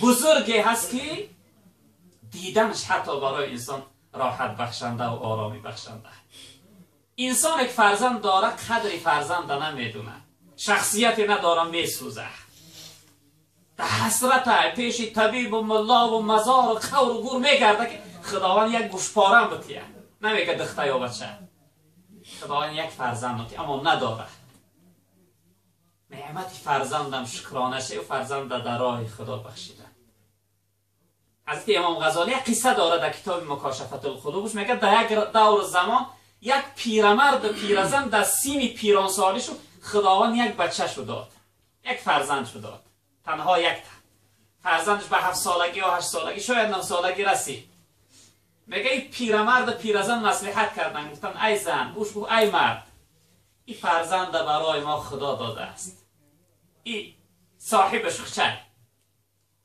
бузурге ҳаст ки диданаш ҳатто барои инсон роҳат бахшанда ва оромӣ бахшанда. Инсоне ки фарзанд дора қадри фарзанда намедонад, шахсияте надора, месӯзад, дар ҳасрата пеши табибу муллову мазору қавру гур мегарда ки худованд як гӯшпорам бития, намега духта ё бача, худованд як фарзанд бития, аммо надорад. Неъмати фарзандам шукрона ше фарзанда дар роҳи худо бахшида. Ҳазрати имом Ғазолӣ як қисса дорад дар китоби Мукошафатулқулубш, мегӯяд дар як давру замон як пирамарду пиразан дар синни пиронсолишу худованд як бачашу дод, як фарзандшу дод, танҳо як фарзандаш ба 7 солагӣ ё 8 солагӣ, шояд 9 солагӣ расид. Мега и пирамарду пиразан маслиҳат карданд, гуфтанд: «Ай зан», уш гуфт: «Ай мард, и фарзанда барои мо худо додааст, и соҳибаш хучай,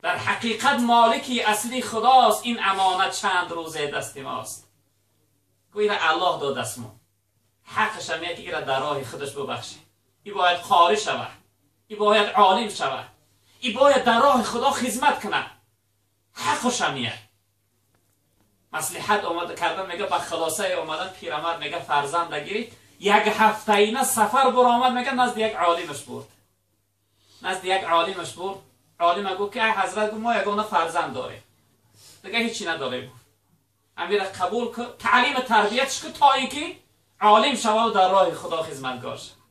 дар ҳақиқат молики аслӣ худост, ин амонат чанд рӯзе дасти мост». Гӯ ира Аллоҳ додааст, мо ҳаққашам яки ира дар роҳи худаш бубахшем. И бояд қорӣ шавад, и бояд олим шавад, и бояд дар роҳи худо хизмат кунад, ҳаққашам як. Маслиҳат омада кардан, мега ба хулосае омадан. Пирамард мега фарзанда гирифт, як ҳафтаина сафар буромад, мега назди як олимаш бурд, назди як олимаш бурд. Олима гуфт ки ай ҳазрат, гуфт, мо ягона фарзанд дорем, дига ҳечи надорем. Гуфт амира қабул ку, таълима тарбиятш ку, то ин ки олим шава, дар роҳи худо хизматгор шава.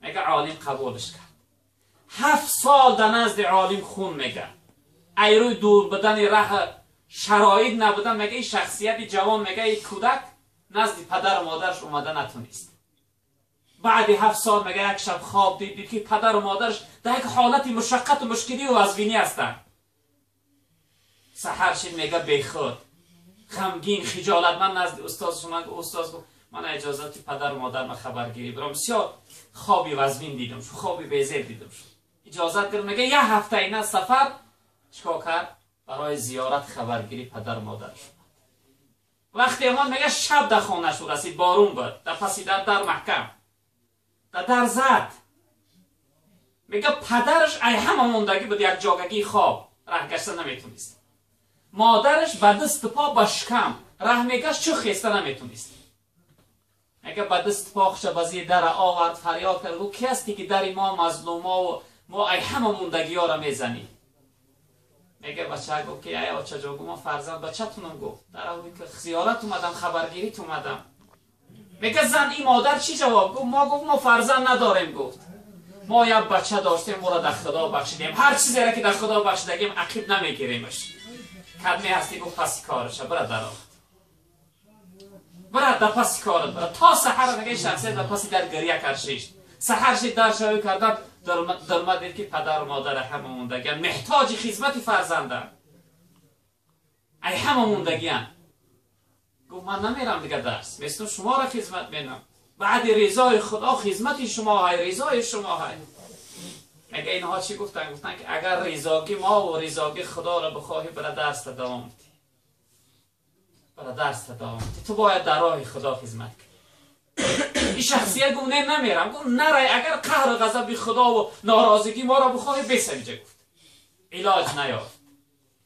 Мега олим қабулш кард. 7 сол дар назди олим хун. Мега айрӯи дур будани раҳ, шароит набудан, мега ин шахсияти ҷавон, мега ин кӯдак назди падару модараш омада натунист. Баъди 7 сол мега як шаб хоб дид, дид ки падару модараш дар як ҳолати мушаққату мушкилию вазвинӣ ҳастанд. Саҳар шид, мега бехуд, ғамгин, хиҷолатманд назди устоз шума. Устоз гуфт: «Ман иҷозати падару модарма хабаргирӣ бирам, бисёр хоби вазвин дидам шу, хоби безеб дидам шу, иҷозат гирм». Мега як ҳафтаина сафар чикор кард? Барои зиёрат, хабаргирӣ падару модараш. Вақте омад, мега шаб дар хонашу расид, борун буд, дар паси дар, дар маҳкам дар дар зад. Мега падараш ай ҳама мондагӣ буд, як ҷогагии хоб, раҳ гашта наметонист. Модараш ба дасту по, ба шикам раҳ мегашт, чӯ хеста наметонист. Мега ба дасту по хуча ба зир дара овард, фарёд кард, гуфт: «Ки ҳасти ки дари мо, мазлумову мо ай ҳама мондагиёра мезанӣ?» Мега бача гуфт ки ай очаҷон, гуфт, мо фарзанд бачатунам, гуфт, дар зиёрат омадам, хабаргирит омадам. Мега зан, ин модар чӣ ҷавоб гуфт? Мо, гуфт, мо фарзанд надорем, гуфт, мо як бача доштем, моро дар худо бахшидем, ҳар чизеро ки дар худо бахшидагим, ақиб намегиремаш. Кадме ҳасти? Гуфт: «Паси кораша бира, дарохт бира, дар паси корат бира». То саҳара мега ин шахсият дар паси дар гиря кард, шишт. Саҳар шид, дар шавӣ кардан, дарма дид ки падару модари ҳама мондагиан, меҳтоҷи хизмати фарзандам, ай ҳама мондагиан. Гуфт: «Ман намерам дига дарс, место шуморо хизмат менам, баъди ризои худо хизмати шумо ҳай, ризои шумо ҳай». Мега инҳо чӣ гуфтанд? Гуфтанд ки агар ризогӣ мо ва ризогӣ худоро бихоҳӣ, бира дарста давом бидӣ, бира дарста давом бидӣ, ту бояд дар роҳи худо хизмат кунӣ. Ин шахсият гуфт: «Не, намерам». Гуфт: «Нарай, агар қаҳру ғазаби худову норозигӣ моро бихоҳӣ, бесамиҷа». Гуфт илоҷ наёфт,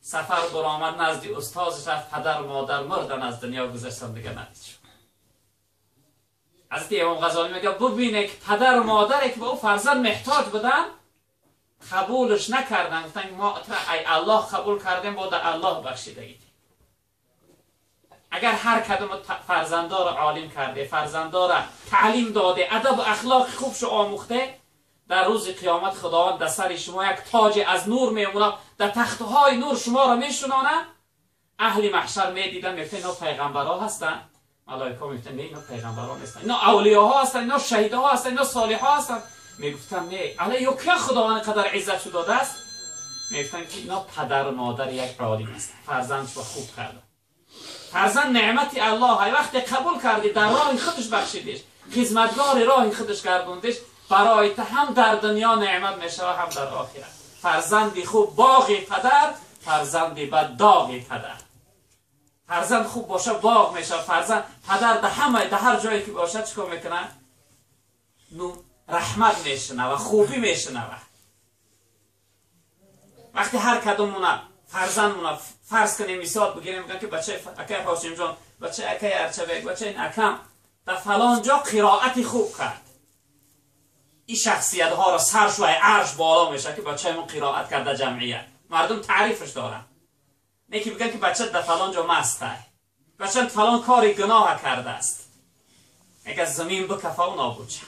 сафар баромад, назди устозаш рафт. Падару модар мурдан, аз дунё гузаштан, дига надид шуд. Ҳазрати имом Ғазолӣ мегӯяд: бубине ки падару модаре ки ба ӯ фарзанд меҳтоҷ буданд, қабулш накарданд, гуфтанд мо ай Аллоҳ қабул кардем, бо да Аллоҳ бахшидагӣ. Агар ҳар кадом фарзандоро олим карде, фарзандора таълим доде, адабу ахлоқи хубшо омӯхте, дар рӯзи қиёмат худованд дар сари шумо як тоҷе аз нур мемонад, дар тахтҳои нур шуморо мешунонад. Аҳли маҳшар медиданд, мегуфтанд: «Ино пайғамбарҳо ҳастанд». Малоика мегуфтанд: «Не, ино пайғамбарҳо нестанд, ино авлиёҳо ҳастанд, ино шаҳидҳо ҳастанд, ино солиҳҳо ҳастанд». Мегуфтанд: «Не, ала ё кия худованд қадар иззатшо додааст?» Мегуфтанд ки ино падару модари як олим ҳастанд, фарзандшо хуб карда. Фарзанд неъмати Аллоҳ, вақте қабул кардӣ, дар роҳи худаш бахшидиш, хизматгори роҳи худаш гардондиш, барои ту ҳам дар дунё неъмат мешава, ҳам дар охират. Фарзанди хуб боғи падар, фарзанди бад доғи падар. Фарзанд хуб боша, боғ мешава фарзанд. Падар да ҳама, да ҳар ҷое ки бошад, чӣ кор мекунад? Ну раҳмат мешунава, хубӣ мешунава. وقتی هر کدومونه فرزندمونه فرض کنیم مثال بگیریم میگن که بچه اکای هاشم جان، بچه اکای ارچبک، بچه این اکم در فلان جا قرائت خوب کرد، این شخصیت ها را سرش و عرش بالا میشه که بچه من قرائت کرده جمعیت، مردم تعریفش دارن. نه که بگن که بچه در فلان جا مسته، بچه فلان کاری گناه کرده است، اگه زمین بکفه و نابود شه.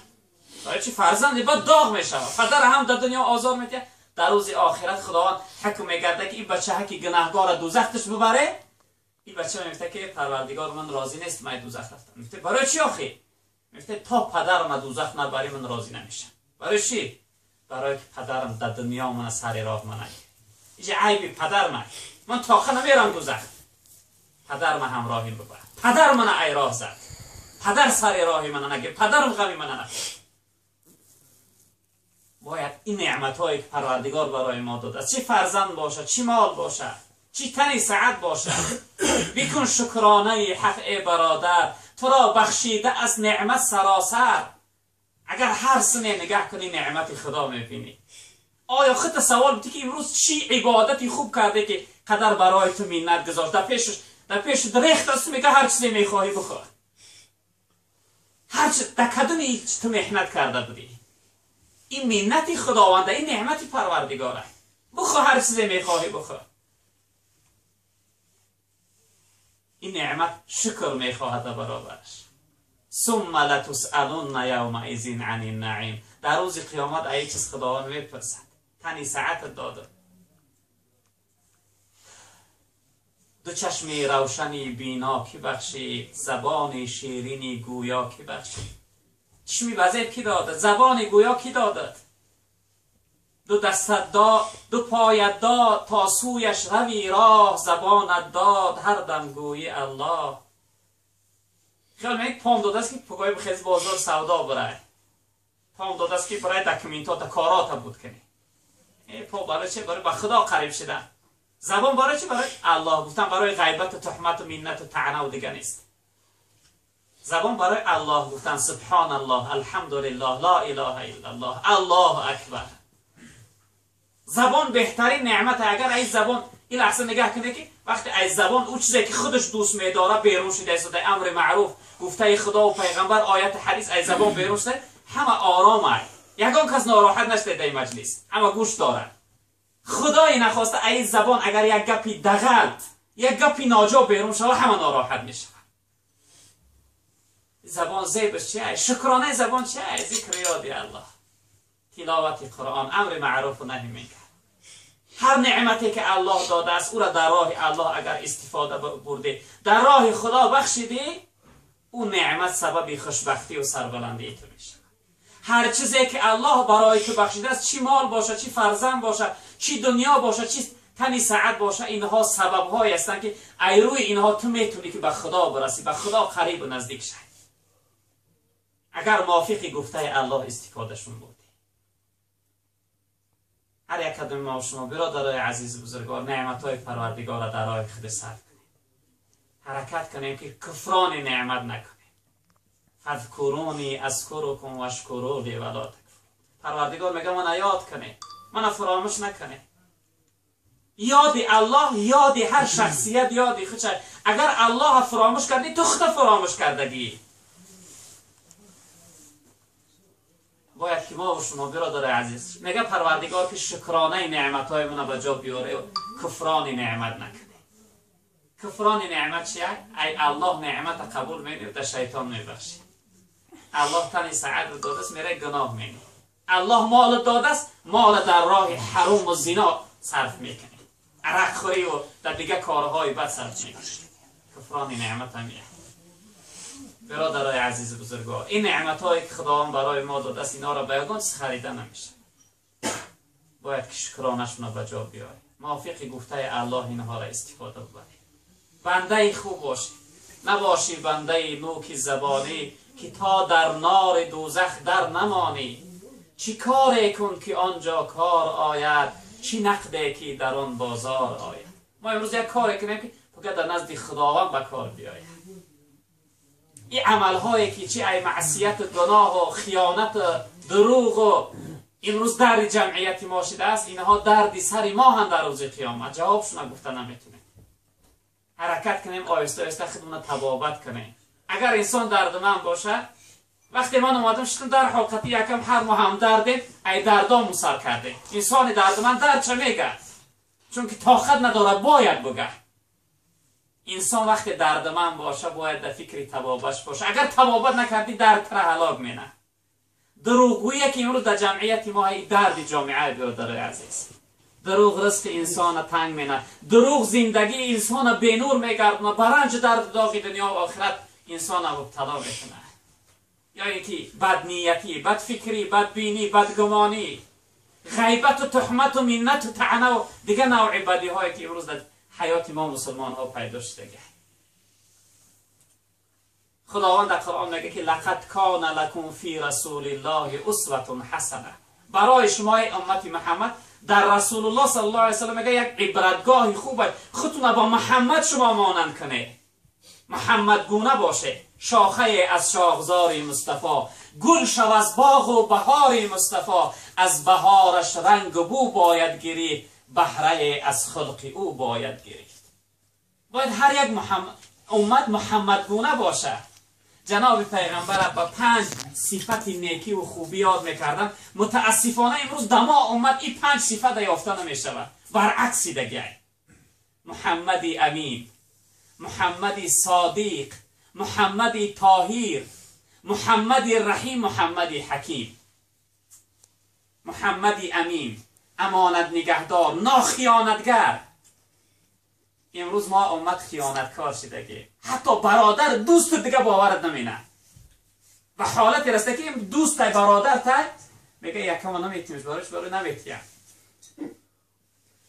برای چی؟ فرزند بعد داغ میشه، پدر هم در دنیا آزار میده، در روز آخرت خداوند حکم میگرده که این بچه که گناهگار دوزختش ببره، این بچه میگه که پروردگار من راضی نیست، من دوزخ رفتم. میگه برای چی آخی؟ میگه تا پدرم دوزخ نبری من راضی نمیشم. برای چی؟ برای که پدرم در دنیا من سر راه من نگیره. اینجا عیب پدر من، من تا نمیرم دوزخ، پدر من همراهیم ببره، پدر من ای راه زد، پدر سر راهی من نگیره، پدرم غمی من نخوره. باید این نعمت هایی که پروردگار برای ما داده، چه فرزند باشه، چه مال باشه، چه تنی سعد باشه، بکن شکرانه حق ای برادر، تو را بخشیده از نعمت سراسر. اگر هر سنه نگاه کنی نعمت خدا میبینی. آیا خود سوال بودی که امروز چی عبادتی خوب کرده که قدر برای تو منت گذاشت، در پیش درخت است میگه هر چیزی میخواهی بخور، هر چیز در کدومی تو محنت کرده بودی، این منت خداونده، این نعمت پروردگاره، بخور هر چیزی میخواهی بخور. این نعمت شکر میخواهد برابرش. ثم لتسألن یومئذ عن النعیم. در روز قیامت ای چیز خداوند میپرسد، تنی ساعت داده، دو چشمی روشنی بینا کی بخشید، زبان شیرینی گویا کی بخشید. چشمی وزیر کی داده، زبان گویا کی داده، دو دستت داد، دو پایت داد تا سویش روی راه، زبانت داد هر دم گویی الله. خیال میگه پام داده است که پگاه بخیز بازار سودا برای، پام داده است که برای دکومنتات کارات بود کنی. ای پا برای چه؟ برای به خدا قریب شدن. زبان برای چه؟ برای الله گفتن، برای غیبت و تهمت و منت و طعنه و دیگه نیست. زبان برای الله گفتن، سبحان الله، الحمدلله، لا اله الا الله، الله اکبر. زبان بهترین نعمت. اگر ای زبان این لحظه نگاه کنه که وقتی از زبان او چیزی که خودش دوست میداره بیرون شده است، امر معروف گفته خدا و پیغمبر، آیت حدیث از زبان بیرون شده، همه آرامه، یگان کس ناراحت نشده در مجلس، همه گوش داره. خدای نخواسته ای زبان اگر یک گپی دغلت، یک گپی ناجا بیرون شوه، همه ناراحت میشه. زبان زیبش چیه؟ شکرانه زبان چیه؟ ذکر یادی الله، تلاوت قرآن، امر معروف و نهی منکر. هر نعمتی که الله داده است او را در راه الله اگر استفاده برده، در راه خدا بخشیدی، او نعمت سبب خوشبختی و سربلندی تو میشه. هر چیزی که الله برای تو بخشیده است، چی مال باشه، چی فرزند باشه، چی دنیا باشه، چی تنی سعد باشه، اینها سبب هایی هستند که ای روی اینها تو میتونی که به خدا برسی، به خدا قریب و نزدیک شی، اگر موافق گفته الله استفادهشون بودی. هر یک کدوم ما و شما برادرای عزیز بزرگوار، نعمت‌های پروردگار را در راه خود صرف کنیم، حرکت کنیم که کفران نعمت نکنیم. فاذکرونی اذکرکم واشکروا لی ولا تکفرون. پروردگار میگه من یاد کنه، من فراموش نکنه. یاد الله، یاد هر شخصیت، یاد خود. اگر الله فراموش کردی تو خود فراموش کردگی. باید که ما و شما برادر عزیز، میگه پروردگار که شکرانه نعمت‌های من به جا بیاره و کفران نعمت نکنه. کفران نعمت چیه؟ ای الله نعمت قبول می‌کنه و در شیطان میبخشه. الله تنی سعادت داده است، میره گناه می‌کنه. الله مال داده است، مال در راه حرام و زنا صرف میکنه، عرق خوری و در دیگه کارهای بد صرف میکنه. کفران نعمت همیه. برادرای عزیز بزرگوار، این نعمت هایی که خداوند برای ما داده است، اینا را به یگان چیز خریده نمیشه. باید که شکرانشون را به جا بیاریم، موافق گفته الله اینها را استفاده ببریم. بنده خوب باشی، نباشی بنده نوک زبانی که تا در نار دوزخ در نمانی. چی کاری کن که آنجا کار آید، چی نقده که در آن بازار آید. ما امروز یک کاری کنیم که فقط در نزد خداوند به کار بیاید. این عملهایی که چی ای معصیت و گناه و خیانت و دروغ و Имрӯз дарди ҷамъияти мо шидааст, инҳо дарди сари мо ҳам дар рӯзи қиёмат. Ҷавобшона гуфта наметунем. Ҳаракат кунем, оҳиста оҳиста худмона табобат кунем. Агар инсон дардманд бошад, вақте ман омадам шитам дар ҳолқати якам ҳар мо ҳам дардем, ай дардо мусар кардем. Инсони дардманд дард ча мегӯяд? Чунки тоқат надорад, бояд бугӯяд. Инсон вақте дардманд боша, бояд дар фикри табобатш боша. Агар табобат накардӣ, дард тара ҳалок менад. Дурӯғгӯие ки имрӯз дар ҷамъияти мо дарди ҷомеа, бародарои азиз. Дурӯғ ризқи инсона танг менад. Дурӯғ зиндагии инсона бенур мегардонад, ба ранҷу дарду доғи дунё ва охират инсона мубтало мекунад. Ё ин ки бадниятӣ, бадфикрӣ, бадбинӣ, бадгумонӣ, ғайбату туҳмату миннату таънаву дигар навъи бадиҳое ки имрӯз дар ҳаёти мо мусулмонҳо пайдо шудага. Худованд дар Қуръон мегӯяд ки лақад кана лакум фи расулиллоҳи усватун ҳасана. Барои шумо эй уммати Муҳаммад дар Расулуллоҳ саллаллоҳу алайҳи васаллам мегӯяд як ибратгоҳи хуб аст. Худтона бо Муҳаммад шумо монанд кунед, Муҳаммадгуна бошед. Шохае аз шохзори Мустафо, гул шав аз боғу баҳори Мустафо, аз баҳораш рангу бӯ бояд гирифт, баҳрае аз хулқи ӯ бояд гирифт. Бояд ҳар як уммат Муҳаммадгуна бошад. Ҷаноби пайғамбар ба 5 сифати некӣ ва хубӣ ёд мекарданд. Мутаассифона имрӯз дамо уммат ин 5 сифата ёфта намешавад, баръакси дагай. Муҳаммади амин, Муҳаммади содиқ, Муҳаммади тоҳир, Муҳаммади раҳим, Муҳаммади ҳаким. Муҳаммади амин, амонат нигаҳдор, нохиёнатгар. Имрӯз мо уммат хиёнаткор шидагӣ. Ҳатто бародар дӯсту дига боварат намена. Ба ҳолате расида ки дӯстай бародартай мега якама наметуниш барош, барои наметиям.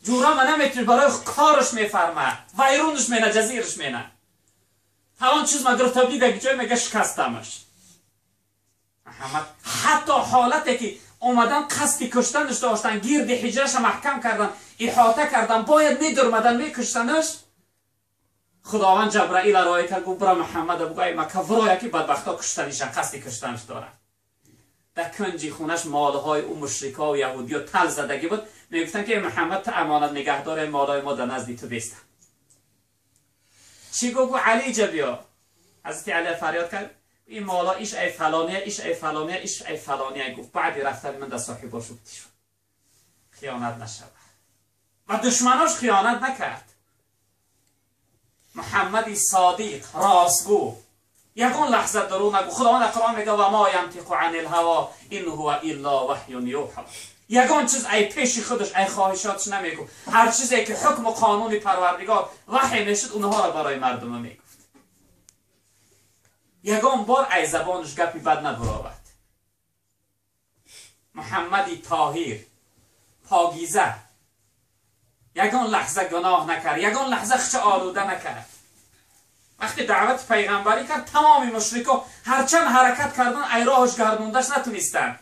Ҷурама наметуниш барои корш мефарма, вайрунш мена, ҷазирш мена. Ҳамон чиз ма гирифта дидаги ҷой мега шикастамаш. Ҳатто ҳолате ки омадан қасди куштанаш доштан, гирди ҳиҷраша маҳкам кардан, иҳота кардан, бояд медурмадан, мекуштанаш. Худованд Ҷабраила роя кард, гуфт бира Муҳаммада бугӯ ай Макка вроя ки бадбахто куштанишан, қасди куштанаш дорад. Дар кунҷи хунаш молҳои ӯ мушрикҳо ва яҳудиё тал задагӣ буд. Мегуфтанд ки эй Муҳаммад, ту амонат нигаҳдор, молҳои мо дар назди ту бестанд. Чӣ гуфт? Гуфт Алӣ ҷа биё. Ҳазрати Алӣ фарёд кард ин мола иш ай фалония, иш ай фалония, иш ай фалония. Гуфт баъди рафтани ман дар соҳибош шуд. Хиёнат нашавад. Ва душманош хиёнат накард. Муҳаммади содиқ, ростгӯ, ягон лаҳза дурӯғ нагӯ. Худованд дар Қуръон мегӯяд ва мо янтиқу ани лҳаво ин ҳува илла ваҳюн юҳа. Ягон чиз ай пеши худаш, ай хоҳишотш намегӯ. Ҳар чизе ки ҳукму қонуни Парвардигор ваҳй мешуд, онҳоро барои мардума мегуфт. Ягон бор ай забонаш гапи бад набуровад. Муҳаммади тоҳир, покиза, ягон лаҳза гуноҳ накард, ягон лаҳза хича олуда накард. Вақте даъвати пайғамбарӣ кард, тамоми мушрико ҳарчанд ҳаракат кардан, ай роҳаш гардондаш натунистанд.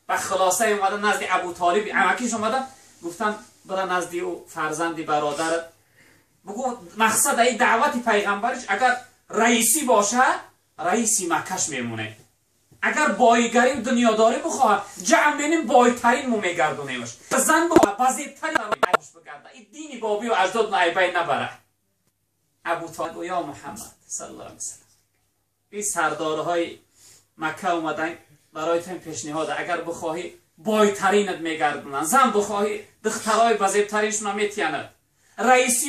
Ва хулосае омадан назди Абутолиб, амакиш омадан, гуфтанд бира назди ӯ фарзанди бародарат бугӯ, мақсад ай даъвати пайғамбариш агар раисӣ бошад, раиси Маккаш мемонад. Агар боигарӣ дунёдорӣ бихоҳад, ҷамъ менем, бойтарин мо мегардонемаш. Зан базебтарин бигарда. Ин дини бобию аҷдод айбай набарад. Абутолиб гӯ ё Муҳаммад саллаллоҳу алайҳи васаллам, ин сардорҳои Макка омадан барои ту пешниҳод, агар бихоҳӣ бойтаринат мегардонанд, зан бихоҳӣ духтарои базебтариншона метиянад, раисӣ